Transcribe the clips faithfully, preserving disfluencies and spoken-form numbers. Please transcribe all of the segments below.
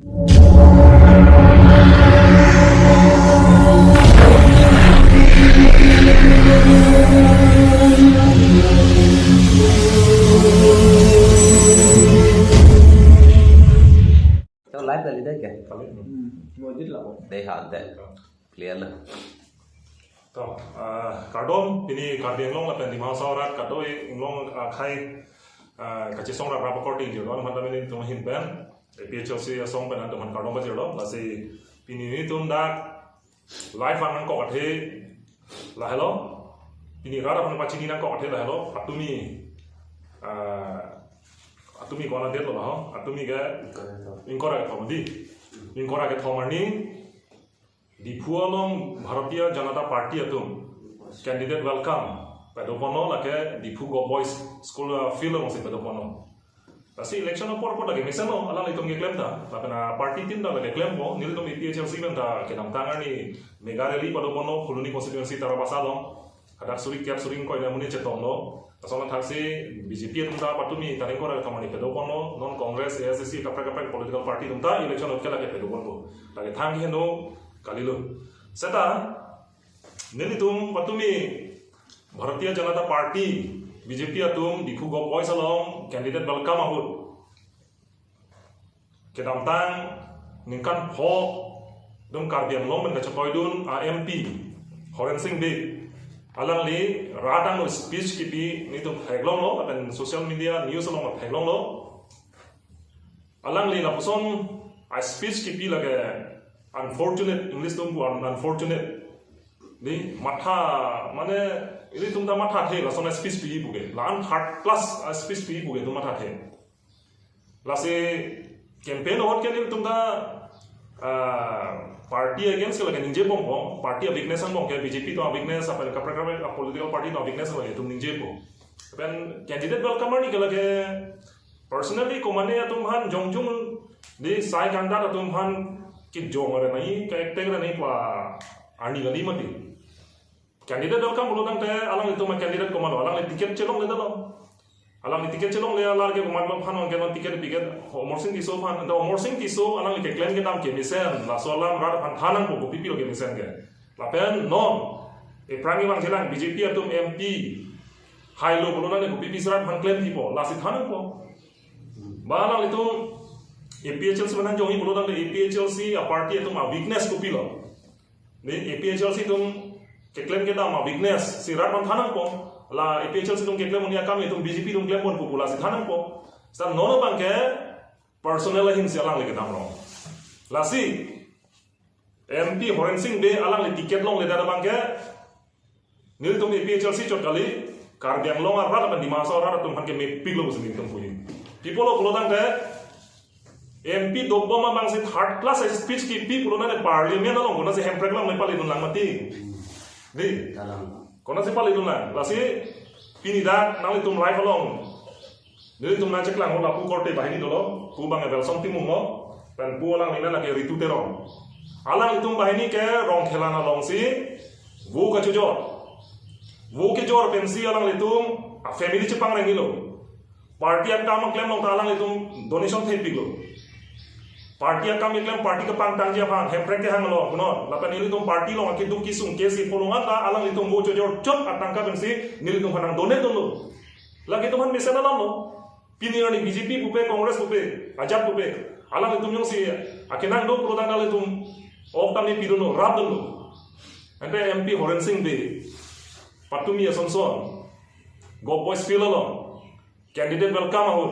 Live kali dei ke? Hmm, mo edit labo. Dei ha dei. Clear lo. To, ah, kardom, pini Karbi Anglong lapen Dima Hasao arat kadoi inglong akhei, ah, kachesong rap rap akorte ingjir-on manda mene tum ahin pen, A P H L C asong pen anta man kardom pajirlo, lasi pini nelitum dak live an nangkok athe lahelo, pini rat aphan pachini nangkok athe lahelo, patumi, ah, patumi kona det lo laho, patumi ke ingkoi ra kethom dei, ingkoi ra kethom arni, Diphu along Bharatiya Janata Party atum candidate welcome padoponlo, lake Diphu Govt Boys School, uh, field alongsi padoponlo. Lasi election apor apor lake mesen lo, alanglitum keklem ta. Lapen, uh, party tin ta lake klempo, nelitum A P H L C pen ta kedamtang arni mega rally padoponlo, Phuloni constituency Tarabasa along. Hadak suri kep suri ingkoi amonit chetonglo. Lason athaksi B J P atum ta patumi tarik ingkoi ra kethom arni padoponlo. Non Congress, A I C C, kaprek kaprek political party atum ta election ahut ke lake padoponpo. Lake thang heno kalilo. Seta nelitum patumi Bharatiya Janata Party, B J P atum Diphu Govt Boys along candidate welcome ahut kedamtang ningkan pho dum Karbi Anglong pen kachetoidun a M P Horen Sing Bey, alangli rat angno speech kipi nelitum theklonglo, lapen social media news along theklonglo. Alangli lapuson a speech kipi lake unfortunate, English atum pu un-, unfortunate. Dei matha, mane, ilitum ta mathathe, lason a speech pi pu ke. La-an third class a speech pi pu ke, itum mathathe. Lasi campaign ahut ke nelitum ta, ah, party against ke lake ningje ponpo, party a weakness angbong ke, B J P atum a weakness, lapen kaprek kaprek a political party atum a weakness lake itum ningjepo. Lapen candidate welcome arni ke lake personally komane atum aphan jongjong, dei sai kandidat atum aphan kejong ra nangji, ka-act ra nangji pu arni kali mati. Candidate welcome pulo tangte alanglitum a candidate komatlo, alangli ticket chelongledetlo. Alangli ticket chelongle alar ke komatlo aphan along ke non ticket piket, Amarsing Tisso aphan, anta Amarsing Tisso alangli keklem kedam kemesen, laso alam rat aphan than nangpo, kopi pilo kemesen ke. Lapen non, ephrang kevang chelang B J P atum M P hailo pulo tangte kopi pisi rat aphan klem thipo, lasi than nangpo. Ba alanglitum A P H L C pen nangjoji pulo tangte A P H L C a party atum a weakness kopilo. Dei A P H L C atum keklem kedam a weakness si rat aphan than nangpo. La A P H L C atum keklem un-e akam itum B J P atum klem ponpo pu lasi than nangpo. Seta non abang ke personal ahin si alangli kedam rong. Lasi M P Horen Sing Bey alangli ticket longledet abang ke nelitum A P H L C chot kali, Karbi Anglong arat lapen Dima Hasao arat atum aphan ke mepiklo pusi nelitum puji. Pi pulo pulo tangte M P dobom abang si third class speech kipi pulo tangte parliament along konatsi hemprek lam le pali dun lang mati. Dei. Kalang. Konatsi pali dun lang. Lasi pini dak nanglitum live along nelitum nangcheklang ho lapu korte banghini dolo, pu abang Welson Timung lo, pen pu alangli nang lake Ritu Teron. Alanglitum banghini ke Rongkhelan alongsi vo kachojor. Vo kejor pensi alanglitum a family chepangrenglo. Party akam klem along ta alanglitum donation thepiklo. Party akam keklem, party kepangtangji aphan hemprek kehanglo, punon. Lapen ilitum party along akeduk kesung kesi pulongan ta alanglitum vo chojor chot atangka pensi nelitum aphan nang donate dunlo. Lake itum aphan mesen alamlo. Pini arni B J P pupe, Congress pupe, ajat pupe, alanglitum jongsi akenang do pulo tangte alanglitum ok tame pidunlo, rapdunlo. Ante M P Horen Sing Bey patumi asonson Govt Boys Field along candidate welcome ahut,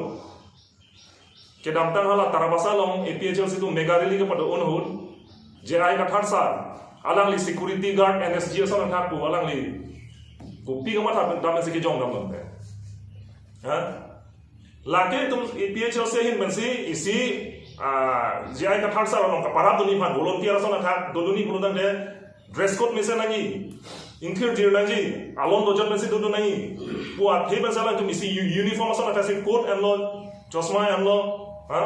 kedamtang hala Tarabasa along A P H L C atum mega rally kepado-un ahut, J I Kathar sir, alangli security guard N S G ason athak pu alangli kopi kamatha dam si kejong dam dam pe. Ha? Lake itum A P H L C ahin pensi isi, ah, J I Kathar sir along kaparap dunji aphan volunteer ason athak dodunji pulo tangte dress code mesen nangji, ingthir dir nangji, alon dojot pensi dodun nangji pu athe pensi alangtum isi u-, uniform ason athak si coat enlo, chosma enlo, ha?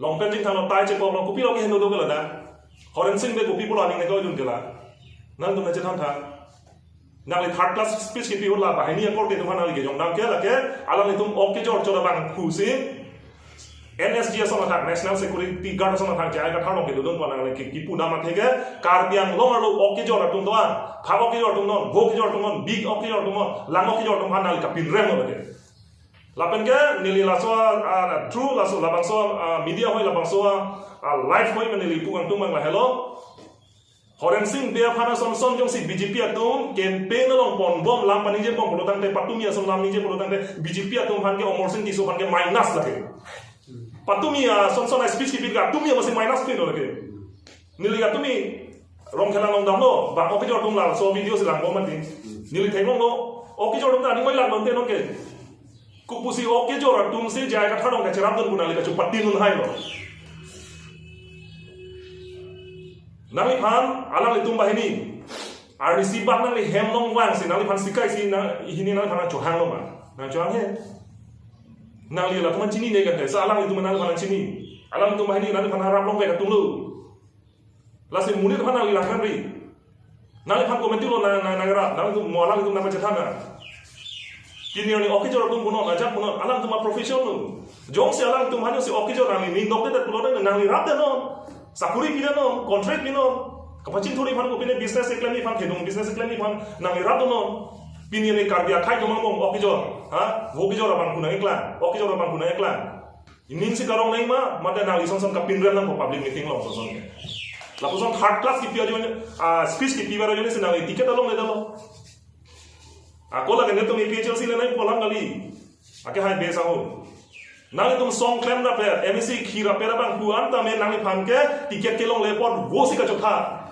Long pant jingthanglo, tie chekoklo, kopilo keheno do ke ladak? Horen Sing Bey kopi pulo aning neko idun ke la? Nangtum nangchethan tha. Nangli third class speech kipi ahut la banghini akorte atum aphan nangli kejong dam ke lake alanglitum ok kejor chot abang pusi N S G ason athak, National Security Guard ason athak, J I Kathar along kedodun pon nangli ke kipu dam atheke, Karbi Anglong arlo ok kejor atum doan, phak ok kejor atum non, vo kejor atum non, big ok kejor atum non, lang ok kejor atum aphan nangli kapinrem lo lake. Lapen ke neli laso, ah, through laso labangso, ah, media hoi labangso, ah, live hoi neli pu kangtung mang lahelo. Horensing Bey aphan ason son jongsi B J P atum campaign along ponbom, lam paningje bom pulotangte, patumi ason lam ningje pulotangte, B J P atum aphan ke, Amarsing Tisso aphan ke minus lake. Patumi ason son a-speech kipi ke patumi amatsi minus pi do lake. Neli patumi Rongkhela along damlo, bang ok kejor atum laso video si langbom mati. Neli theklonglo, ok kejor atum ta aning mai lang dam te nonke. Kopusi ok kejor atum si J I Kathar along kacherapdun pu nangli kachopatin un hai lo. Nangliphan, alanglitum banghini, arnisi bak nangli hem along vangsi, nangliphan sikai si, na, hini nangliphan nangchohang lo ma? Nangchohang he. Nangli latum aphan chinine kan te, sa alanglitum nangliphan chini. Alanglitum banghini nangliphan harap longvek atum lo. Lasi monit aphan nangli langkhan ri. Nangliphan committee lo nang, nang, nangrap, nangtum mo alanglitum nangpachethan na. Pini arni ok kejor atum punon, ajak punon, alangtum a-profession lo. Jongsi alangtum aphan si ok kejor nangli ning dokde det pulo nangli rapdet non. Sakuri pidet non, contract pinon. Kapachini thuri aphan, kopine business keklemji aphan, kedung business keklemji aphan nangli rapdun non. Pini arni Karbi akhei atum angbong ok kejor, ha? Vo kejor abang pu nangkeklang, ok kejor abang pu nangkeklang. Ining si karong nang ma, mate nangli son son kapinrem nangpo public meeting along son son ke. Lapuson third class kipi ajoine, ah, speech kipi bar ajoine si nangli ticket along ledetlo. Ako lake netum A P H L C le nangpo alam kali. Ake hai besa ho. Nanglitum song klemrap, M A C khirap abang pu an tame nangliphan ke ticket kelongle apot vosi kachotha.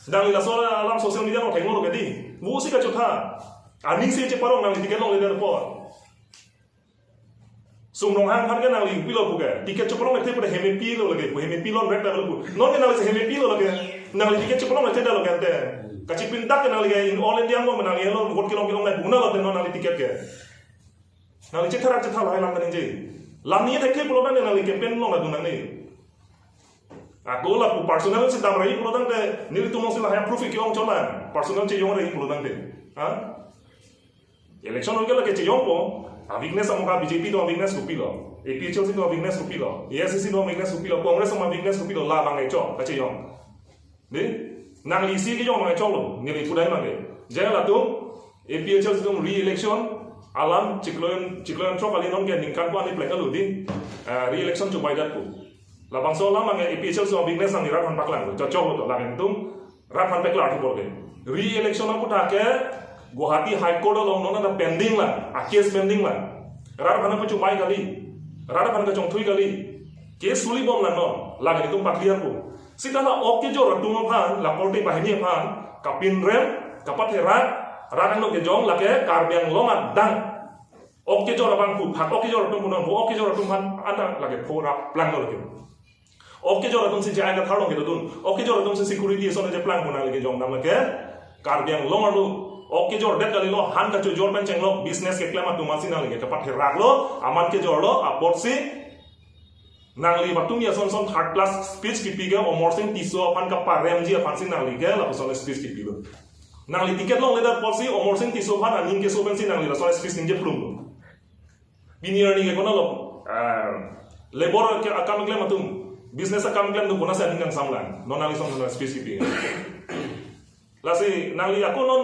Nangli laso alam social media along thenglo ke dei. Vosi kachotha. Aning si cheparong nangli ticket longledet apot. Sum Ronghang aphan ke nangli kopilo pu ke. Ticket chopalongle the pu hem epilo lake, pu hem epilonrek ta lo pu. Nonke nangli si hem epilo lake. Nangli ticket chopalongle the ta lo ke ante. Kachipintak ke nangli ke in all India mo nangli lo vote kelong kelong nai buna lo te non nangli ticket ke. Nangli chetharak chetha lahai lam kaningje. Lam ni thekle pulo nangli, nangli campaign along ladun nangli. Ako lapu personal si damra-i pulotangte, nelitum along si lahai proof ke-ong chot lang. Personal chejongre-i pulotangte. Ha? Election along ke lake chejongpo. A-weakness amoka B J P atum a-weakness kopilo. A P H L C atum a-weakness kopilo. A I C C atum a-weakness kopilo. Congress atum a-weakness kopilo. La abang e chot, kachejong. Dei, nangli isi kejong abang e chotlo. Neli pudai abang e. Jai latum, A P H L C atum re-election, alam chiklo, chiklo throk kali nonke ningkan ko ani plek alu dei. Ah, re-election chobaidet pu. Labangso alam abang e A P H L C atum a-weakness nangli rat aphan paklang. Chot chot to lagen tum. Rat aphan paklang thu bor ke. Re-election aputhak ke Guwahati High Court along non ta pending lang, a-case pending lang. Rat aphan kachomai kali, rat aphan kachongthui kali. Case suli bom lang non, lagen tum pa-clear pu. Sita la ok kejor atum aphan, la korte banghini aphan kapinrem, kapatherak, rat angno kejong lake Karbi Anglong adang. Ok kejor abang pu, phak ok kejor atum punon, vo ok kejor atum aphan anta lake phorap planglo lake. Ok kejor atum si J I Kathar along kedodun. Ok kejor atum si security ason cheplang pu nangli kejong dam lake. Karbi Anglong arlo ok kejordet kalilo, han kachojor pen chenglok business keklem atum amatsi nangli ke kapatheraklo, amat kejorlo, apotsi nangli patumi ason son third class speech kipi ke Amarsing Tisso aphan kaparemji aphansi nangli ke lapuson speech kipilo. Nangli ticket longledet apotsi Amarsing Tisso aphan aning keso pensi nangli lason speech ningje plumlo. Pini arni ke konatlo, ah, labor ke akam klem atum, business akam klem atum konatsi aning kangsam lang. Non nangli son son speech kipi. Lasi nangli ako non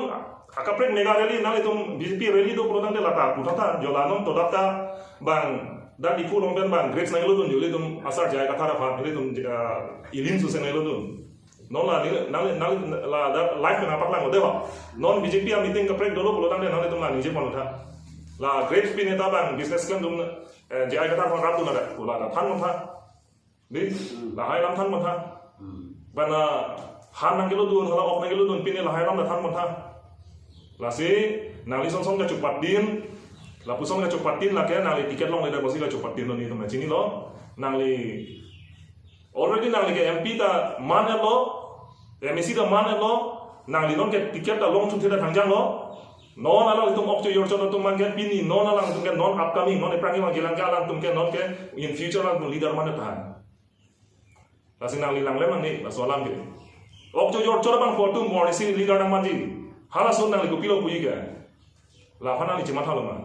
akaprek mega rally nanglitum B J P rally do pulotangte lata puthot tha, jo la non to data bang dak Diphu along pen bang grapes nanglodun, jo ilitum asar J I Kathar aphan, ilitum, ah, ilim suse nanglodun. Non la ni, nang, nang, la, la, live nangpaklanglo dei ho. Non B J P a-meeting kaprek dolo pulotangte nanglitum la ningje pon tha. La grapes pi neta bang business klem atum, eh, J I Kathar aphan rapdun nang pu la ta than pon tha. Dei, lahai alam than pon tha. Hmm. Bana han nangkelodun, hala ok nangkelodun, pine lahai alam ta than pon tha. Lasi, nangli son son kachopatin, lapuson kachopatin lake, nangli ticket longledet apotsi kachopatinlo, netum chinilo, nangli already nangli ke M P ta man-etlo, M A C ta man-etlo, nangli nonke ticket ta longthunthe ta thangjanglo. Non alanglitum ok chojor chot atum abang ke pini, non alangtum ke non upcoming, non aphrang abang kelang ke alangtum ke nonke in future alangtum leader man-et tahai. Lasi nangli langlem nangne, laso alam ke. Ok chojor chot abang pu atum bor isi leader nangmanji. Halaso nangli kopilo puji ke. Laphan nangli chematha lo ma.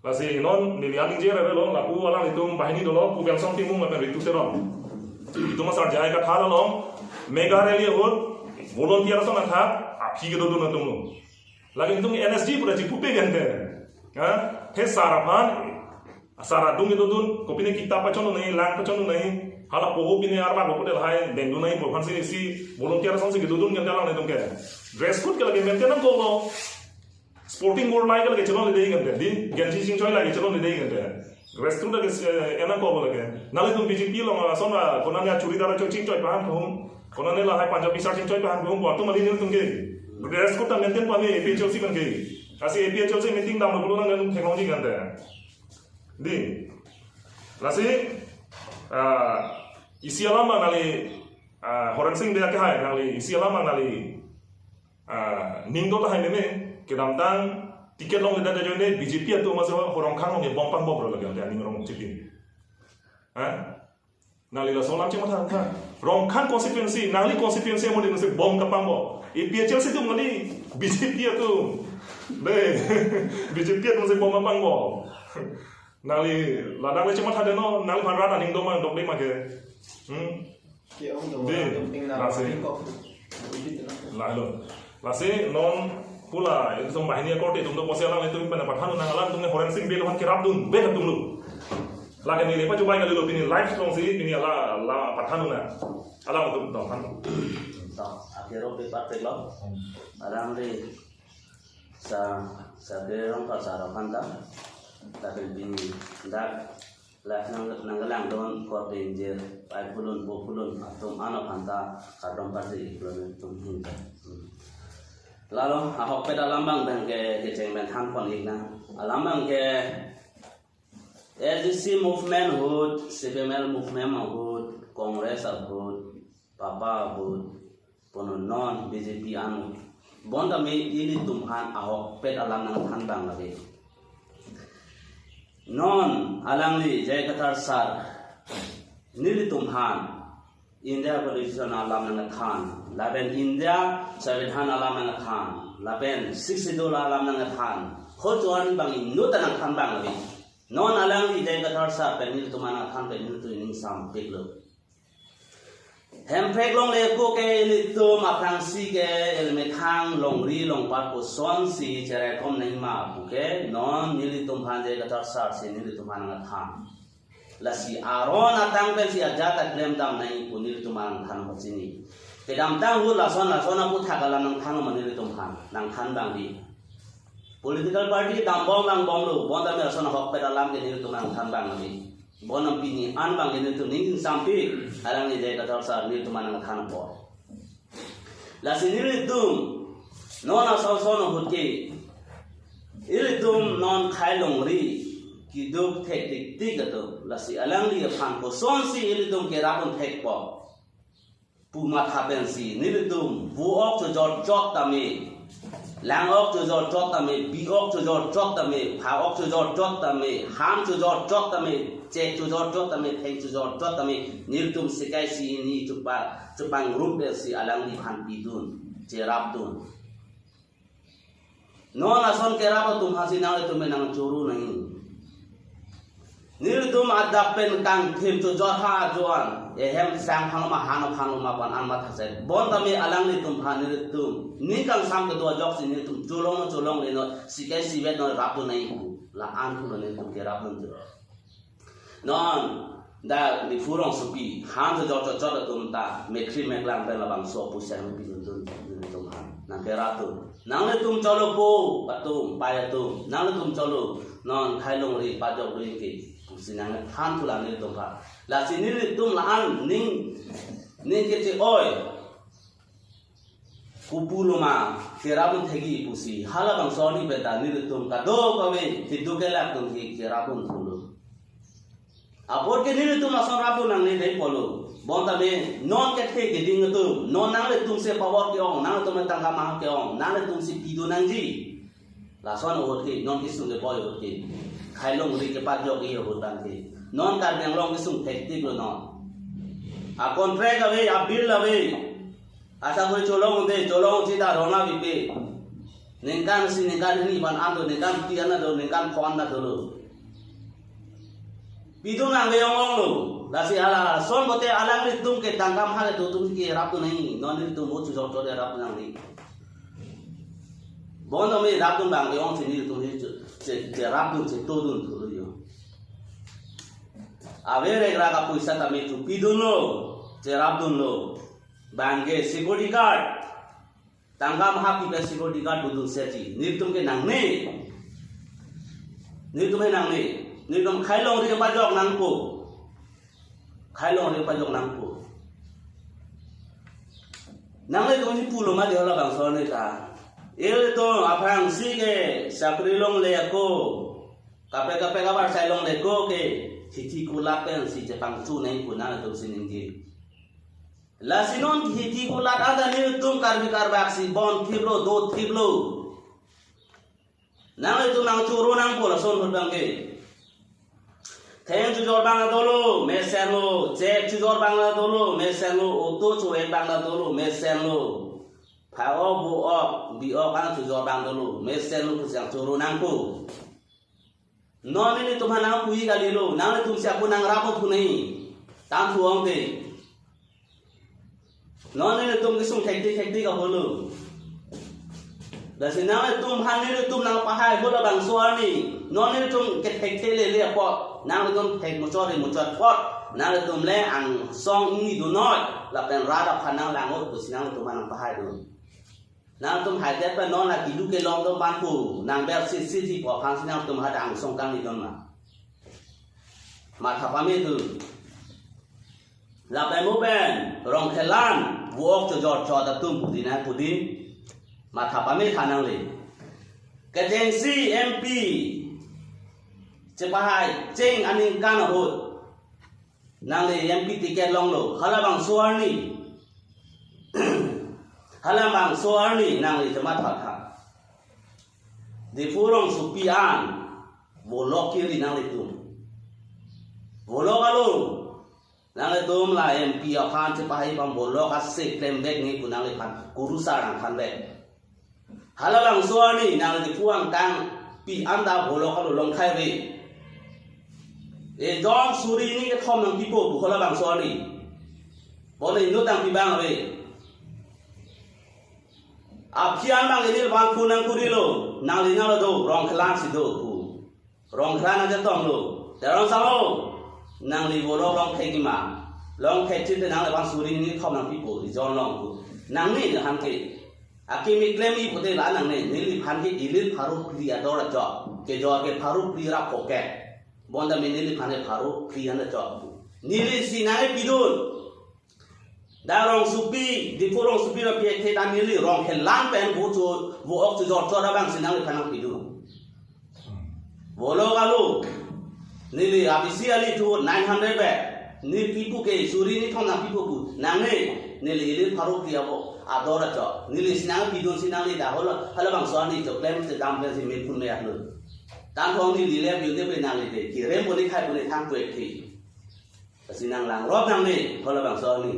Lasi non neli aningje rere lo, lapu alanglitum banghini dolo, pu Belsong Timung lapen Ritu Teron. Itum asar J I Kathar along mega rally ahut volunteer ason athak aphi kedodun atumlo. Lake itum N S G pura chipupe gente. Ha? He sar aphan, sar adung kedodun, kopine kitap pachon nai, lang pachon nai. Hala poho pine arma ko putel hai, bengdun nai, pu aphansi isi volunteer asonsi kedodun gente alanglitum ke. Dress code ke lake maintain nangkoklo. Sporting gold lai ke lake chelongledei gente. Di, genji chingchoi lake chelongledei gente. Dress code lake, eh, en nangkoklo lake. Nanglitum B J P along ason a, konane churidar choi chingchoi pahang hum. Konane lahai Punjabi shirt chingchoi pahang hum. Pu atum adim nelitum ke. Dress code ta maintain pame A P H L C pen ke. Lasi A P H L C meeting damlo pulo nangtum theklongji gente. Di. Lasi, ah, isi alam nangli, ah, Horensing Bey akehai nangli, isi alam nangli, ah, ning do tahai meme, kedamtang ticket longledet ajoine B J P atum aso Horongkhang along bom pangbomlo lake ante aning rong chipi. Ha? Nangli laso alam chematha tha. Rongkhang constituency, nangli constituency amonit si bom kapangbom. A P H L C atum kali, B J P atum. Be, B J P atumsi bom kapangbom. Nangli ladak le chematha deno, nangliphan rat aning doma dokde ma ke. Hmm? Ke-ong do, Di, atum ping na lasi. Ping kok. Lahelo. Lasi non pu la, itum banghini akorte atum do pusi alanglitum pen pathan nang, alanglitum ke Horensing Bey aphan kerapdun, be atumlo. Lake neli pachubai kalilo pini live alongsi, pini ala, ala pathan nang. Alanglitum do, han. To, akhir oke patek lo. Alang di sa, sa ke rong ka sa rong kan ta. Tapi pini dak Lason nang, nangkelangdun korte ingjir, pai pulun, po pulun, atum ano aphanta, kardom parsi pulun atum hin. Hmm. Lalo, ahokpet alam abang pen ke, kecheng pen than pon ik nang. Alam abang ke, A D C movement ahut, C P M L movement ahut, Congress ahut, papa ahut, punon non B J P an. Bonta me ilitum aphan ahokpet alam nangthan abang lake. Non alangli J I Kathar sir, nelitum aphan India Constitution alam nangthan, lapen India Sambidhan alam nangthan, lapen Sixth Schedule alam nangthan. Kochon abang inut nangthan abang lake. Non alangli J I Kathar sir pen nelitum aphan nangthan pen nelitum ining sampiklo. Hemprek longle ako ke ilitum aphrangsi ke ilmethang longri longpat kosonsi cheraikom nangma pu ke non nelitum aphan J I Kathar sir si nelitum aphan nangthan. Lasi aron atang pensi ajat aklem dam nangji pu nelitum aphan nangthan ho chini. Kedamtang ahut lason lason aputhak alam nangthan ma nelitum aphan, nangthan abang di. Political party dambom langbomlo, bonta me lason ahokpet alam ke nelitum aphan nangthan abang lake. Bonta pini an abang ke nelitum ning sampik, alangli J I Kathar sir nelitum aphan nangthan apot. Lasi nelitum, non ason ason ahut ke, ilitum non khei longri, keduk thektik tik atum, lasi alangli aphan kosonsi ilitum kerap un thekpo. Pu matha pensi, nelitum, vo-ok chojor chot tame, lang-ok chojor chot tame, bi-ok chojor chot tame, pha-ok chojor chot tame, ham chojor chot tame, chek chojor chot tame, theng chojor chot tame, nelitum sekai si ini chupa, chupang rup pensi alangli aphan pidun, cherapdun. Non ason kerap atum aphansi nanglitum nangchoro nangji. Nelitum adap pen kangthim chojor ha ajoine, ehem sang phang ma han phang ma pan an matha se. Bonta me alanglitum aphan nelitum ning kangsam kedo ajoksi nelitum cholong cholongle non, sekai sivet non rapdun nangji pu. La-an pulo nelitum kerapdun jo. Non, dak Diphu rongsopi, han chojor chot chot atum ta, mekri meklang pen labangso pusang pidun dun, dun atum aphan. Nangkerapdun. Nanglitum cholo po, atum, pai atum. Nanglitum cholo, non, khei longri, pajok dun ke. Pusi nangthan thu la nelitum aphan. Lasi nelitum la-an, ning, ning kece oi. Kopulo ma, kerapdun thekji pusi, halabangso arni pen ta nelitum kadokave, keduk kelak atum ke, kerapdun thulo. Apot ke nelitum lason rapdun nangne dei pulo. Bonta me, non kethe keding atum, non nanglitum si power ke-ong, nanglitum tangka ma ke-ong, nanglitum si pidun nangji. Lason ahut ke, non kesung keboi ahut ke. Khei longri kepajokji ahut abang ke. Non Karbi Anglong kesung thektik lo non. A contract ave, a bill ave. Asa kori cholong unde, cholong sita rona bipe. Ningkan isi, ningkan hini ban an do, ningkan phli an do, ningkan pho an dolo. Pidun nangve ong ong lo. Lasi hala ason pote alanglitum ke tangka maha kedo atum ke rapdun nangji. Non nelitum vote chojor chot rapdun nangji. Bon tame rapdun abang ke ongsi nelitum he che, che, cherapdun chetodun thulo jo. Ave regra kapoisa tame chopidunlo, cherapdunlo. Bang ke security guard. Tangka maha pipe security guard dodun setji. Nelitum ke nangne. Nelitum he nangne. Nelitum khei longri pajok nangpo. Khei longri pajok nangpo. Nanglitum si pulo ma di halabangso arni ta. Ilitum aphrangsi ke sakri longle ako. Kaprek kaprek abar sai longle ako ke. Hithi kulat pensi chepangchu nangji pu nangtum si ningje. Lasi non hithi kulat anta nelitum Karbi Karbak si bonthiplo, dothiplo. Nanglitum nangchoro nangpo lason ahut abang ke. Theng chojor abang dolo, mesenlo, chek chojor abang dolo, mesenlo, auto cho-et abang dolo, mesenlo. Pha-ok, vo-ok, bi-ok an chojor abang dolo, mesenlo, pu si nangchoro nangpo. Non nelitum aphan nangpu-i kalilo, nanglitum si ako nangrap pu nangji. Tangthu ong te. Non nelitum kesung thektik thektik aholo. Lasi nanglitum aphan nelitum nangpahai halabangso arni. Non nelitum ke thekthe lele apot. Nanglitum thek muchot re muchot apot. Nanglitum le angsong ingni dunoi. Lapen rat aphan nanglang-ot pusi nanglitum aphan nangpahai dun. Nangtum haidet pen non la kilu kelong dom ban pu, nang ber si si ji pu aphan si nangtum hadak angsong kangni dun ma. Matha pame tu. Lapen mo pen, Rongkhelan, vo-ok chojor chot atum pu di nang pu di. Matha pame tha nangli. Kechengsi M P chepahai cheng aningkan ahut. Nangli M P ticket longlo, halabangso arni. Halabangso arni nangli chematha tha. Diphu rongsopi an, volok kiri nanglitum. Volok alo, nanglitum la M P aphan chepahai pam volok ase klem vek nangji pu nangliphan, kurusar nangthan vek. Halabangso arni nangli puang kangpi anta volok alo longkhai ave. Ejon suri hini kethom nangpipo pu halabangso arni. Bonta inut nangpi abang ave. Aphi an abang neli abang phone nangkurilo. Nangli nanglo do, Rongkhelan si do pu. Rongkhelan aja tonglo. Teron salo. Nangli volok longthekji ma. Longthekji te nangliphan suri hini kethom nangpipo, ejon long pu. Nangne nangli aphan ke. Akimi klem-i pute la nangne, neliphan ke elite pharo phli ador achok. Kejor ke pharo phli ra pocket. Bonta me neliphan ke pharo phli an achok. Neli si nangpidun. Dak rongsopi, Diphu rongsopi ra pi-ek the ta neli Rongkhelan pen vo cho, vo-ok chojor chot abang si nangliphan nangpidun. Volok alo. Neli abisi ali thu nine hundred bag. Ne pipo ke suri hini kethom nangpipo pu. Nangne, neli elite pharo phli avo ador achok. Neli si nangpidun si nangli dak holo, halabangso arni choklemte dam pensi me phone me-ak lo. Tangthu ong neli le pi-un te pe nangli te. Kirem pu ne khai pu ne thang pu-ek the. Lasi nanglang rop nangne, halabangso arni.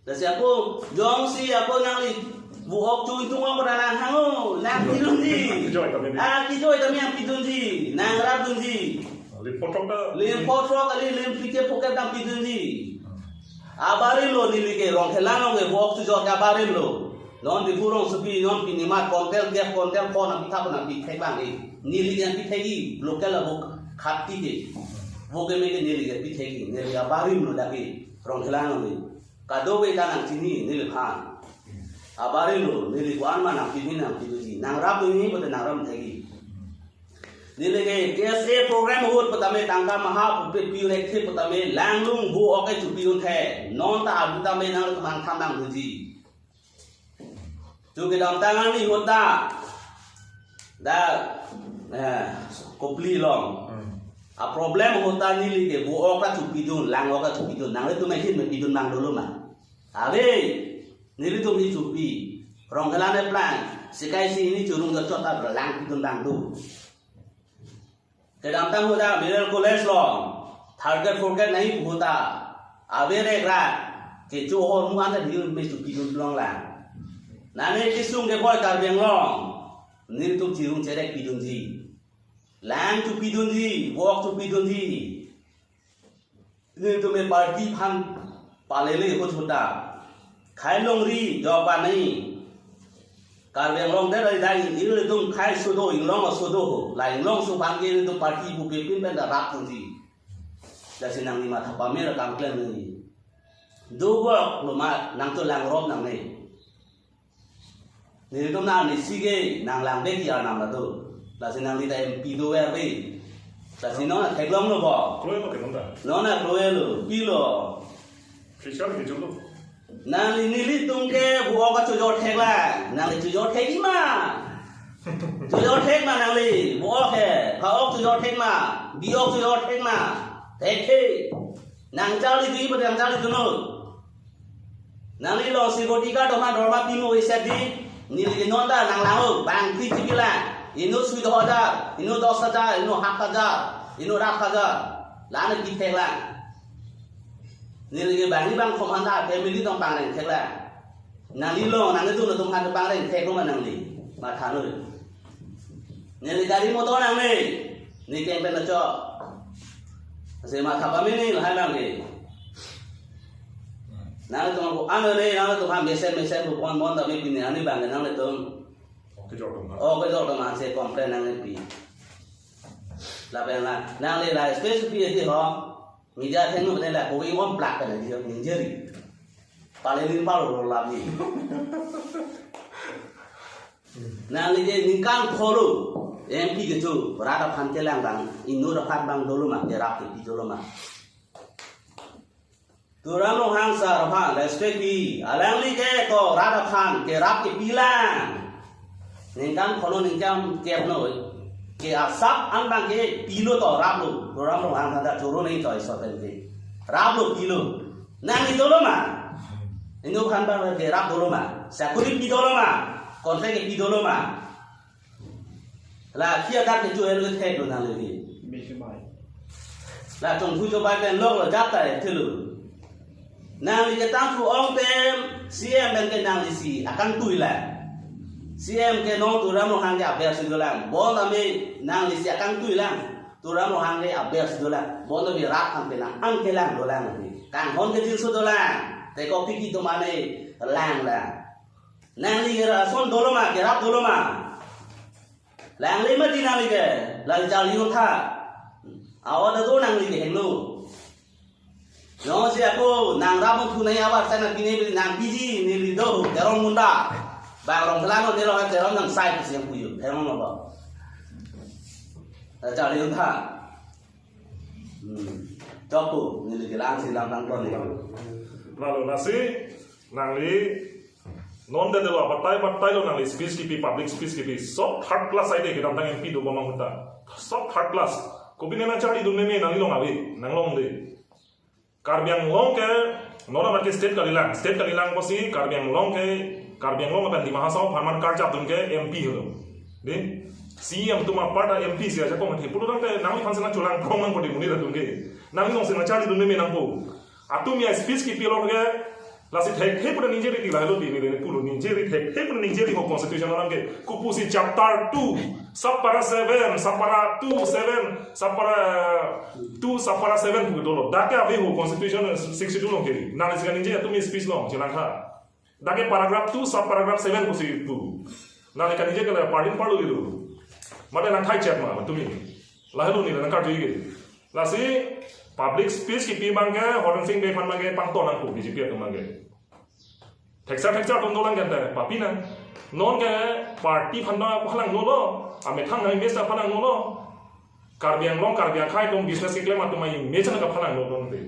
Lasi ako, jongsi ako nangli, vo-ok chuntung ako na nang hango, nangpidunji. Kijoi tame. Ah, kijoi tame nangpidunji, nangrapdunji. Lim photok ta. Lim photok kali, lim phli ke pocket nangpidunji. Abarim lo neli ke, Rongkhelan along ke vo-ok chojor ke abarim lo. Non Diphu rongsopi, non pini ma kontel ke, kontel pho nangpitha pho nangpithek abang ke. Neli ke nangpithekji, local avo khati ke. Vo keme ke neli ke pithekji, neli abarim lo dak ke, Rongkhelan along ke. Kadokave ta nangchini neliphan. Abarim lo, neli ko-an ma nangpidun nangpidunji. Nangrapdunji pute nangrapthekji. Neli ke K S A program ahut pu tame tangka maha pupe pi-un-ek the pu tame langlung vo-ok ke chopidun the. Non ta adu tame nangtum aphan than nangdunji. Chu kedamtang arni ahut ta. Dak, eh, Kopili along. Hmm. A problem ahut ta neli ke vo-ok ta chopidun, lang-ok ta chopidun. Nanglitum ahin me pidun abang dolo ma. Ave, nelitum hini chopi. Rongkhelan aplang, sekai si hini chorung jorchot ta langpidun abang do. Kedamtang ahut ta Middle College along, third grade, fourth grade nangji pu ahut ta, ave rek rak, kecho ahormu anta hini me chopidun longlang. Nane kesung keboi Karbi Anglong. Nelitum chirung cherek pidunji. Lang chopidunji, wok chopidunji. Nelitum e party aphan palele ahut ahut ta. Khei longri jok bani. Karbi Anglong det rai dai ilitum khei sudo, inglong sudo ho. La inglongso aphan ke nelitum party bupepin pen da rap tunji. Lasi nangli matha pame ra kam klem nangji. Dovok lo ma nangtum langrop nangne. Nelitum nang ni sige nang lang deki arnam la do. Lasi nangli ta M P dover ri. Lasi non theklonglo bo. Kroi lo ke nonta. Non na kroi lo, pilo. Fisher ke julu. Nangli nelitum ke bu-ok kachojor thek la. Nangli chojor thek-ik ma. Chojor thek ma nangli. Bu-ok ke. Pha-ok chojor thek ma. Bi-ok chojor thek ma. Thekthe. Nang charli di, nang charli dunnon. Nangli lo security guard aphan dorma pimo iset di, neli ke non ta nang lang-o, bang kri chipi lang, inut sui do hajar, inut dos hajar, inut hat hajar, inut rat hajar, la-an pi thek lang. Neli ke bang ni bang khom han ta, family tong pangreng thek lang. Nangli lo, nangli tu lo tum han pangreng thek lo ma nangli, matha noi. Neli gari motor nangne, ne keng pen achok. Lasi matha pame ne lahai bang ke. Nangtum ko ano ne, nangtum ha mesen mesen bu pon pon tapi pini ani bang nangtum. Oke, jok dong. Oke, jok dong, se complain nangpi. Lapen la, nangli la space pi ati ho. Media athengno pen la ko ing om plak kan di ningje ri. Pale ning palo lo labi. Nangli ke ningkan pharo M P kecho, rat aphan kelang bang, inut aphan bang dolo ma, kerap kepi dolo ma. Tuliram Ronghang sir aphan respect pi, alangli ke ko rat aphan kerap kepi lang. Ningkan pharo ningkan kep noi. Ke asap an bang ke pilo to raplo. Tuliram Ronghang thanda choro nai to iso pen ke. Raplo pilo. Nangli dolo ma. Inut aphan bang ke rap dolo ma. Sakuri pi dolo ma. Contract ke pi dolo ma. La kia dak ke chu el ke thek lo nangli. La chongthu chobai pen lok lo jat ta thelo. Nangli ke tangthu ong tem C M pen ke nangli si akangtui la. C M ke non Tuliram Ronghang ke aber si dolang. Bon ami nangli si akangtui lang. Tuliram Ronghang ke aber si dolang. Bon ami rat ang penang ang kelang dolang. Kanghon ke jinso dolang. Te ko piki to mane lang lang. Nangli ke rason dolo ma, kerap dolo ma. Langle ma di nangli ke, lal jal yun tha. Awa da do nangli ke henglo. Jongsi ako nang ramu thu nai awa sana pine bil nang biji ni ri do, Teron munda. Bang rong thalang ni lo Teron nang sai kusiang puyu, Teron lo ba. Lal jal yun tha. Hmm. Jok pu, neli ke lang si lang tang ton ni. Lalu lasi, nangli, non de delo, batai batai lo nangli, speech kipi, public speech kipi, sok third class ai de, kedamtang M P do bomang huta. Sok third class. Kopi nena charli dun neme, nangli long avi, nang long de. Karbi Anglong ke, non amat ke state kalilang, state kalilang kosi, Karbi Anglong ke, Karbi Anglong akan Dima Hasao, pharman karjap dun ke M P helo. De, C M atum apar ta M P si aja kong the pulo tangte nangli phan sena chulang prong nang kodi muni ra dun ke. Nangli long sena charli dun neme nangpo. Atum ya speech kipi lo ke, lasi thekthe pura ningje ri ti lahelo di ni pulo ningje ri thekthe pura ningje ri ho constitution alam ke. Kopusi chapter two, subpara seven, subpara two, seven, subpara two, subpara seven pu dolo. Dak ke ave ho constitution sixty-two lo ke. Nangli sika ningje atum speech lo, chelang ha. Dak ke paragraph two, subparagraph seven pusi pu. Nangli kaningje ke la parlin parlo gitu. Mate nang khai chat ma, tumi. Lahelo ni nang karju ke. Lasi public speech kipi bang ke, Horensing Bey phan bang ke, pangton nangpo B J P atum bang ke. Theksa theksa atum dolang kan te, papi nang. Non ke party phan bang phalang nolo, amethang nang mesa phalang nolo. Karbi Anglong, Karbi akhai atum business keklem atum ai mecha na kaphalang lo don de.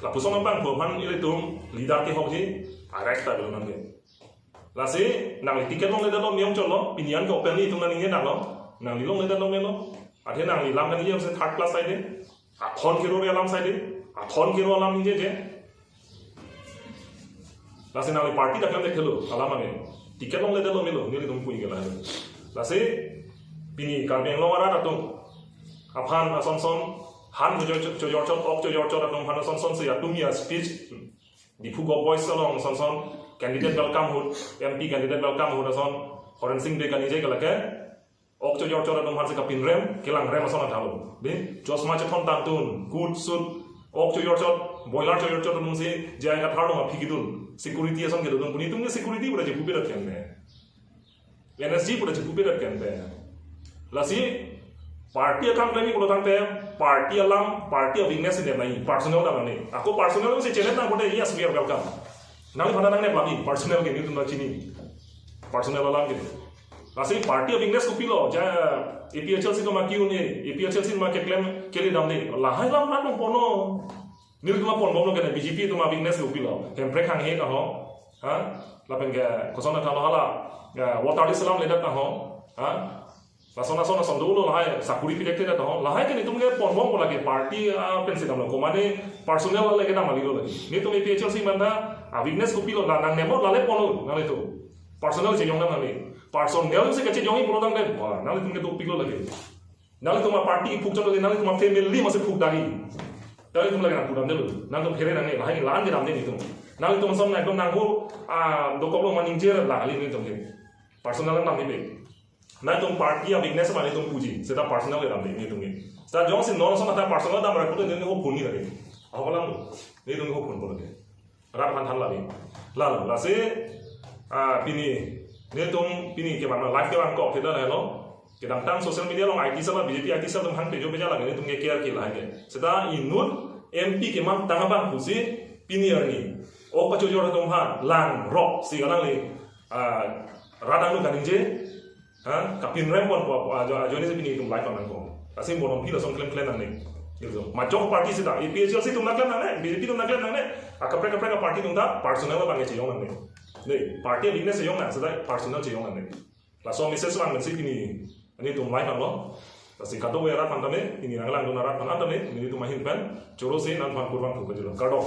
Lapuson abang ko phan ilitum leader kehokji arrest ta lo nang de. Lasi nangli ticket longle dolo miyong cholo, pinian ke openly itum nangli nge nanglo, nangli longle dolo melo. Athe nangli lam kan iyam se third class ai de. Athon kiro re alam sai de. Athon kiro alam ningje je. Lasi nangli party dak lam dekhelo, alam ame. Ticket longle dolo melo, nelitum pui ke la. Lasi pini Karbi Anglong arat atum aphan ason son han chojor chojor chot, ok chojor chot atum aphan ason son si atum ya speech. Diphu Govt Boys along ason son candidate welcome ahut, M P candidate welcome ahut ason Horensing Bey kaningje ke lake ok choyor chor atum aphansi kapinrem, kelangrem ason athalo. Dei, chosma chethon tangtun, coat suit, ok choyor chor, boiler choyor chor atumsi J I Kathar along aphi kedun, security ason kedun, puni atum ke security pura chepupe dat keme. N S G pura chepupe dat keme. Lasi party akam klem pulo tangte, party alam, party a-weakness ne nai, personal dam ne. Ako personal si chenet nangpo te, yes, we are welcome. Nangliphan ta nangnep lagi, personal ke nelitum ta chini. Personal alam ke. Lasi party a-weakness kopilo, ja A P H L C atum ke-un-e, A P H L C atum keklem kele damde. Lahai alam nangponpo non. Nelitum ponbomlo ke B J P atum a-weakness kopilo. Hemprek hanghe ta ho. Ha? Lapen ke koson athalo hala. Ya, voter list alam ledak ta ho. Ha? Lason lason lason dolo lahai sakuri pidek tidak ta ho. Lahai ke nelitum ke ponbompo lake party, ah, pensi damlo. Komatne personal lake dam kalilo lake. Nelitum A P H L C atum ta a-weakness kopilo la nangnepnon lale ponnon nanglitum. Personal chejong nang nangne. Personal si kachejongji pulo tangte, wah, nanglitum ke dopiklo lake. Nanglitum a-party phukchot lake, nanglitum a-family masi phuk dagi. Nanglitum lake nangpu damdelo. Nangtum phere nangne, lahai lan ke damde nelitum. Nanglitum ason nangtum nangho, ah, dokoklo maningje la kali nelitum ke. Personal nang damde. Nangtum party a-weakness ma nelitum puji. Seta personal ke damde nelitum ke. Seta jongsi non ason ata personal dam ra pulote nelitum hophun ni lake. Aholang nelitum hophunpo lake. Rat aphan than lagi. Lalo, lasi, ah, pini, nelitum pini kevang, live kevangkok kita lahelo. Kedamtang social media along I T cell, B J P I T cell atum hang pejo peja lagi, nelitum ke care ke lahai ke. Seta inut M P kemang tang abang pusi pini arni. Ok pachoyor atum aphan, langrok, si kanangli, ah, rat angno kaningje, ha, kapinrem ponpo, ajo, ajoine si pini itum live nangkok. Lasi bonom phi lason klem klem nangne. Gitu. Majok party seta, A P H L C atum ta klem nangne, B J P atum ta klem nangne, akaprek kaprek party atum ta personal abang chejong nangne. Dei, party a-weakness chejong nang, seta personal chejong nangne. Laso message abang si pini, nelitum live nanglo. Lasi kadokave arat aphan tame, pini nanglangdun arat aphan tame, nelitum ahin pen, choro si nangphan kurvangthu pajirlo. Kardom.